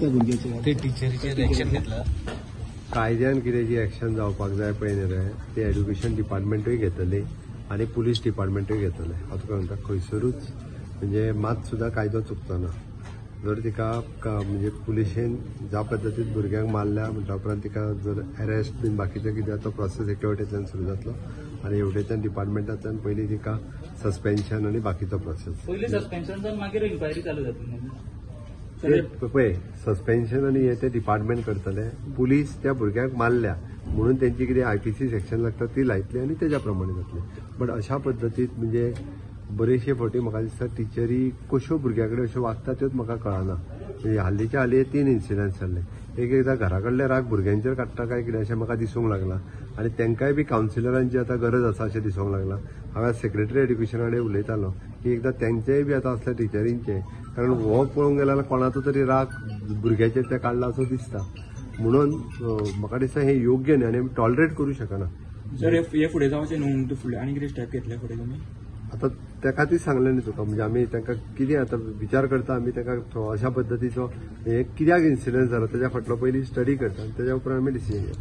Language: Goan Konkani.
ते टिचरीचेर एक्शन घेतला. कायद्यान कितें जी एक्शन जावपाक जाय पळय न्ही रे, ते एड्युकेशन डिपार्टमेंटूय घेतले आनी पुलीस डिपार्टमेंटूय घेतले. हांव तुका म्हणटा, खंयसरूच म्हणजे मात सुद्दां कायदो चुकचो ना. जर तिका म्हणजे पुलिशेन ज्या पद्दतीन भुरग्यांक मारल्या म्हणटा उपरांत तिका जर एरेस्ट बीन बाकीचें कितें तो प्रोसेस एके वटेंतल्यान सुरू जातलो आनी हेवटेच्यान डिपार्टमेंटांतल्यान पयलीं तिका सस्पेन्शन आनी बाकीचो प्रोसेस. पयलीं सस्पेन्शन जावन मागीर इन्क्वायरी चालू जातली. पळय, सस्पेन्शन आनी हे ते डिपार्टमेंट करतले. पुलीस त्या भुरग्यांक मारल्या म्हणून तेंची कितें IPC section लागता ती लायतली आनी तेज्या प्रमाणे जातले. बट अशा पद्दतीत म्हणजे बरेचशे फावटी म्हाका दिसता टिचरी कश्यो भुरग्यां कडेन अश्यो वागता त्योच म्हाका कळना. म्हणजे हालींच्या हालीं 3 इन्सिडंट्स जाल्ले. एक एकदां घरा कडले राग भुरग्यांचेर काडटा काय कितें अशें म्हाका दिसूंक लागलां आनी तांकांय बी कावन्सिलरांची आतां गरज आसा अशें दिसूंक लागलां. हांव सेक्रेटरी एड्युकेशना कडेन उलयतालो की एकदां तेंचेय बी आतां असल्या टिचरींचें, कारण हो पळोवंक गेल्यार कोणाचो तरी राग भुरग्याचेर ते काडला असो दिसता. म्हणून म्हाका दिसता हें योग्य न्ही आनी आमी टॉलरेट करूं शकना. सर, हे फुडें जावचें न्हू, फुडें आनी कितें स्टेप घेतले फुडें तुमी? आतां त्या खातीर सांगलें न्ही तुका, म्हणजे आमी तांकां कितें आतां विचार करता, आमी तांकां अशा पद्दतीचो हे कित्याक इन्सिडंट जाला तेज्या फाटलो पयलीं स्टडी करता आनी तेज्या उपरांत आमी डिसिजन घेता.